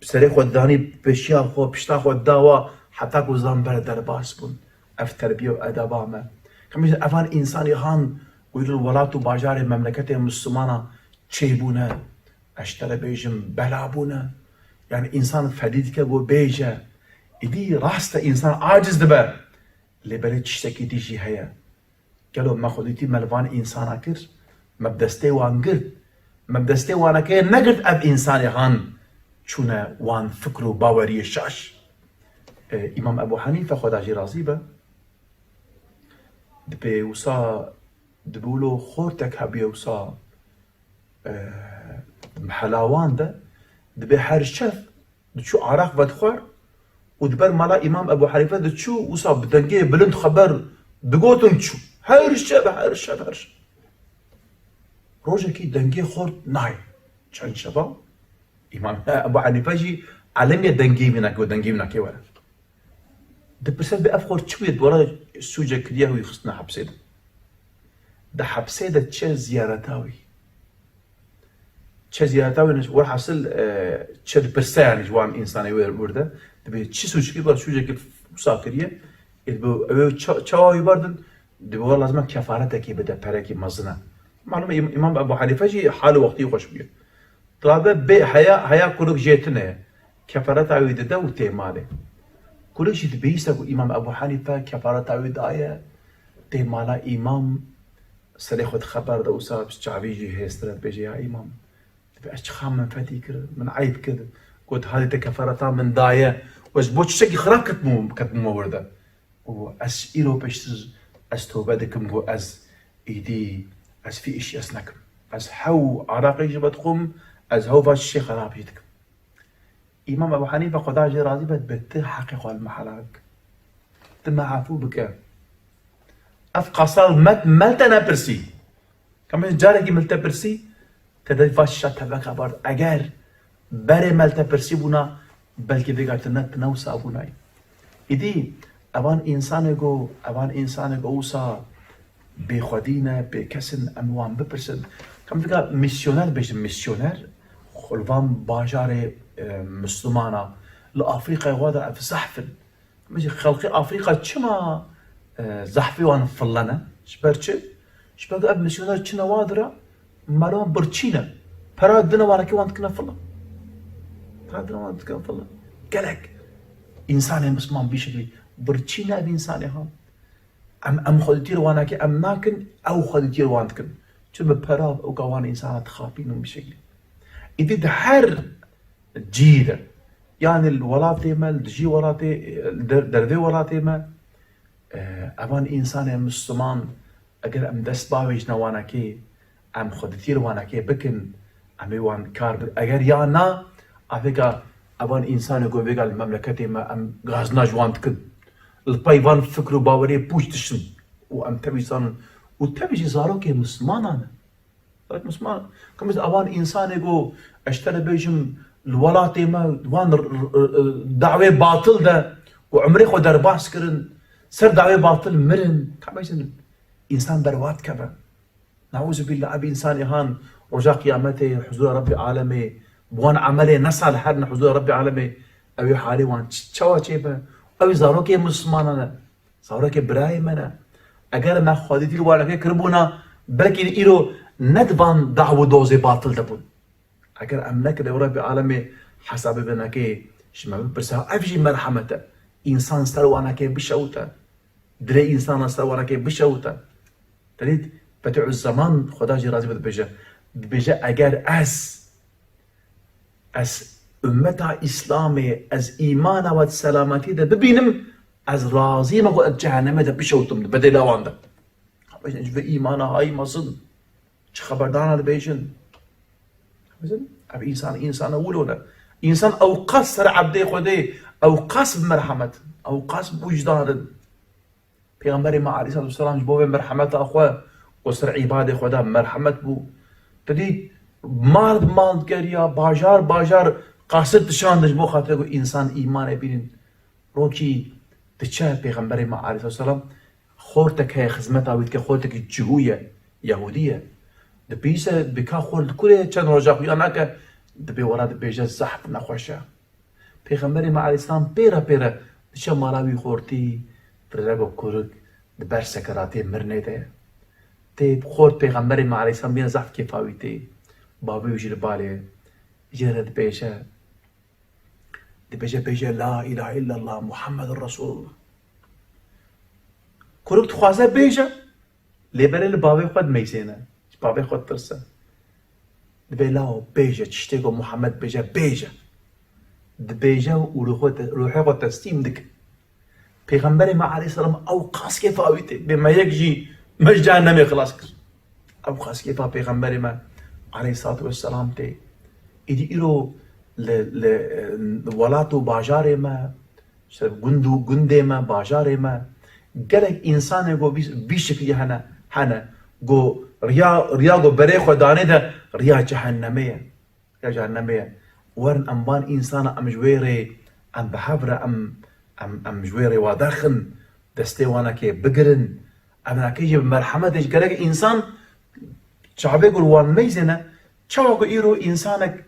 serê xwe danî pêşiya xwe, pişta xwe dawa, heta ku zan bere derbas bûn. Ev terbiye û edeba me. Kemî evan însanî han, ku li welat û bajarê memleketê Mislimana çêbûne, ez ji te re bêjim, bela bûne. Yani însan fedî dike ku bêje. Îdî rast e, însan aciz dibe. Lê belê tiştekî dî jî heye. Gelo me xwedîtî me li van însana kir? Me bi destê wan girt? Me bi destê wanekê negirt ev însanê han çûne wan fikr û baweriyê şaş? E, Îmam Ebû Henîfe, Xweda jî razî be, dibê wisa, dibû lo xortek hebûye wisa, e, hela wan de, dibê her şev diçû araq vedixwar û di ber mala Îmam Ebû Henîfe diçû, wisa bi dengê bilind xeber digot û diçû. Her şev, her şev, her şev. Rojekî dengê xort nayê. Çend şeva Îmam Ebû Henîfe jî elengê dengê wî nake û dengê wî nake were. Dipirse, bi ev xort çi bûye, dora sûcek kiriye wî xistine hepsê de. Di hepsê de çe ziyareta wî. Çe ziyareta wî, werhasil, e, çe dipirse, yani, ji wan însanê wê wir de. Dibê çi sûcekî, bar sûcekî wisa kiriye. Ê, dibê ew ça-, çawa wî berdin? Dibê wela lazim e kefaretekî bide, perekî mezin e. Malum e, Îm-, Îmam Ebû Henîfe jî hal û wextî xweş bûye. Dilabe bê heya, heya kurik jê tune ye. Kefareta wî dide û tê malê. Kurik jî dibihîse ku Îmam Ebû Henîfe kefareta wî daye, tê mala Îmam, serê xwe dixeberde, wisa bi çavî jî hêstir e, dibêje, ya Îmam, dibê ez çiqa min fedî kir, min eyb kir, got, hadî te kefareta min daye, we ji bo çi tiştekî xirab ketibû, ketibûme wir de. Û ez îro pêştir ez tobe dikim, got, ez îdî, ez vî îşî ez nekim. Ez hew araqê jî vedixwim, ez hew va çişê xerab jî dikim. Îmam Ebû Henîfe, Xweda jê razî be, dibê ti heqê xwe li me helal bike. Ti me efû bike. Ev qasal me, me li te nepirsî. Ka min carekî min li te pirsî, te dê va çişa teveka bard. Eger berê me li te pirsî bûna, belkî vêga tu ne, tu ne wisa bûnayî. Îdî evan însanê ku, evan însanê ku wisa bêxwedî ne, bêkes in, em wan bipirsin. Ka min vêga misyoner bêjin, misyoner, xwe li van bajarê, e, Mislimana, li Afrîkayê xwe de ev zehf in. Min jî xelkê Afrîka çima, e, zehfê wan fille ne? Ji ber çi? Ji ber ku ev misyoner çine wa dira, mala wan birçî ne. Pera dine wanekê wan dikine fille. Pera dine wan dikine fille. Gelek însanê misliman bî şeklî birçî ne ev însanê ha. Em, em xwedîtî li wanekê em nakin, ew xwedîtî li wan dikin. Çi bi pera û ka wan însana dixapîn û bi şeklî. Îdî di her cihî de. Yanî li welatê me, li dijî welatê, li der-, dervê welatê me, e, evan însanê misliman, eger em dest bavêjine wanekê, em xwedîtî li wanekê bikin, em ê wan kar bi-, eger ya na, avêka evan însanê ku vêga li memleketê me em gazina ji wan dikin. Li pey van fikr û baweriyê pûç dişin û em tevî zanin. Û tevî jî zarokê mislimanan e. Zarok misliman, ka mesela avan însanê ku ez ji te re bêjim, li welatê me wan r-, r-, r-, dawê batil de ku umrê xwe derbas kirin, ser dawê batil mirin, ka bêjin însan berwat keve. Neûzubillah, ev însanê han roja qiyametê huzura Rebbê alemê, bi wan emelê nesalih herin huzura Rebbê alemê, ew ê halê wan ç-, çawa çêbe? Ew zarokê mislimanan e. Zarokê birayê me ne. Eger me xwedîtî li wanekê kiribûna, belkî îro ne di van daw û dozê batil de bûn. Eger em nekirê, Rebbê alemê hesabê venekê ji me bipirse, ev jî merhemet e. Însan ser wanekê bişewite. Dilê însana ser wanekê bişewite. Te dît, Bediüzzeman, Xweda jî razî be, dibêje, dibêje, eger ez Ez ummeta Îslamê, ez îmana we di selametî de bibînim, ez razî me ku ez cehennemê de bişewtim, di bedêla wan de. Bêjin, ji vê îmana hay mezin, çi xeberdana dibêjin. Bêjin, ev însan, însana wilo ne. Însan ew qas ser ebdê Xwedê, ew qas bi merhemet, ew qas bi wijdan in. Pêxemberê me aleyhissalatu vesselam ji bo vê merhemeta xwe û ser îbadê xwe de merhemet bû. Te dît, mal bi mal digeriya, bajar bajar qasid dişandin ji bo xatirê ku însan îmanê bînin. Rokî diçe Pêxemberê me aleyhisselam xortek heye xizmeta wî dike, xortekî cihû ye, Yahûdî ye. Dibihîse bika xort li kurê çend roja xuya nake, dibê wera dibêje zehf nexweş e. Pêxemberê me aleyhisselam pêre pêre diçe mala wî xortî, dirêgo kurik di ber sekeratê mirinê de ye. Tê xort Pêxemberê me aleyhisselam bîne zehf kêfa wî tê. Bavê wî jî li balê ye. Jê re dibêje, dibêje bêje la ilahe illallah Muhammedur Resulullah. Kurik dixwaze bêje, lê berê li bavê xwe dimeyzêne. Ji bavê xwe ditirse. Dibê lawo bêje, tiştê ku Muhammed bêje, bêje. Dibêje û ruhê xwe te-, ruhê xwe teslîm dike. Pêxemberê me aleyhisselam ew qas kêfa wî tê. Bê me yek jî me ji cehennemê xilas kir. Ew qas kêfa Pêxemberê me aleyhissalatu vesselam tê. Îdî îro li, li, li welat û bajarê me, işte gund û gundê me, bajarê me, gelek însanê ku vî, vî şiklî hene, hene. Ku riya, riya ku berê xwe danê de riya cehennemê ye. Ya cehennemê ye. Werin em van însana em ji wê rê, em bi hev re em, em, em ji wê rê wa derxin, destê wana kê bigirin. Em nakê jî bi merhemetê ji gerek însan çavê ku li wan meyzêne, çawa ku îro însanek,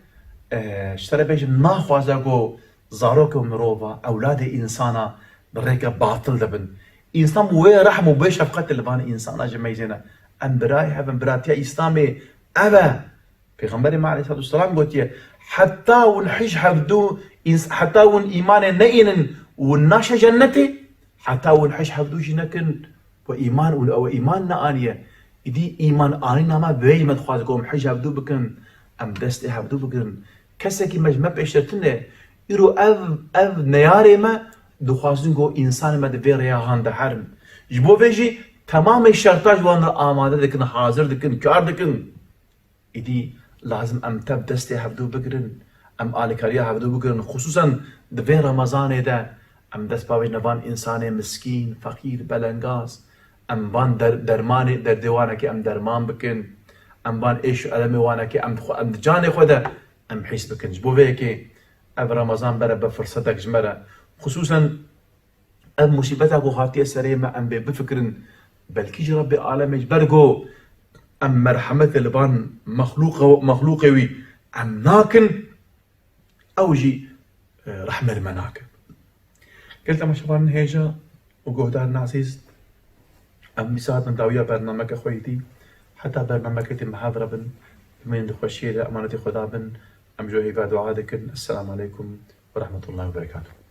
e, ji te re bêjim naxwaze ku zarokê mirova, ewladê însana bi rêke batil de bin. Însan bi wê rehm û bi wê şefqetê li van însana jî meyzêne. Em birayê hev in, biratiya Îslamê ev e. Pêxemberê me aleyhissalatu vesselam gotiye, heta hûn hij hevdû, ins-, heta hûn îmanê neînin, hûn naşe cennetê, heta hûn hij hevdû jî nekin, we îman û ew îman neaniye. Îdî îman anîna me, bi wê jî me dixwaz ku em hij hevdû bikin, em destê hevdû bigirin. Kesekî me ji me pêştir tune, îro ev, ev neyarê me dixwazin ku însanê me di vê rêya han de herin. Ji bo vê jî temamê şerta ji wan re amade dikin, hazir dikin, kar dikin. Îdî lazim em tev destê hevdû bigirin, em alîkariya hevdû bigirin, xisûsen di vê Remezanê de em dest bavêjine van însanê miskîn, feqîr, belengaz, em van der-, dermanê, derdê wanekê em derman bikin, em van êş û elemê wanekê em xwe, em di canê xwe de em hîs bikin. Ji bo vê yekê ev Remezan bere be firsetek ji me re, xisûsen ev musîbeta ku hatiye serê me em bê bifikirin, belkî ji Rebbê alemê ji ber ku em merhemetê li van mexlûqe-, mexlûqê wî em nakin, ew jî, e, rehmê li me nake. Gel temaşevanên hêja û guhdarên ezîz, em dîsa hatin dawiya bernameke xwe yî dî. Heta bernameke dî me hev re bin, bimînin di xweşiyê de, emanetê Xweda bin. Em ji we hêviya dua dikin. Esselamu aleykum ve rahmetullahi ve berekatuhu.